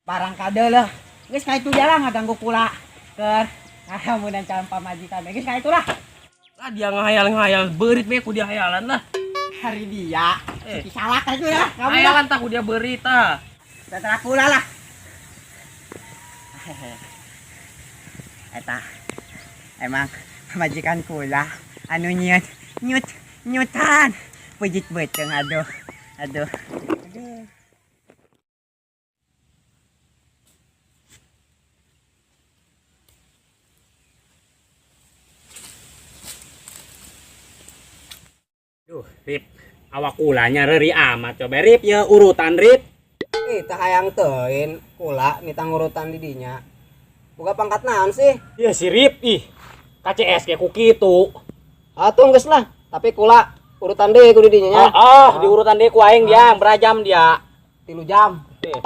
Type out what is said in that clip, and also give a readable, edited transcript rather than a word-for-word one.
Barang kade lah. Geus ka itu jalan ngaganggu kula. Keur ngalamunan calon pamajikan. Geus ka itu lah. Lah dia ngahayal-ngahayal beurit we ku dia hayalan lah. Hari dia. Eh. Si salah ka itu ya. Kamu lah. Hayalan tah ku dia beurit tah. Terserah kula lah. Eta emang pamajikan kula anu nyut nyut nyutan pujit beuteung, aduh aduh aduh. Duh, Rip, awak kulanya reri amat coba Rip ya urutan Rip. Ih, tah hayang teuin kula nitang urutan di dinya. Boga pangkat naon sih? Ya si Rip ih. KCS ge ku kitu. Atuh geus lah, tapi kula urutan deui ku di dinya nya. Oh, di urutan deui ku aing dia, berajam dia. 3 jam. Eh.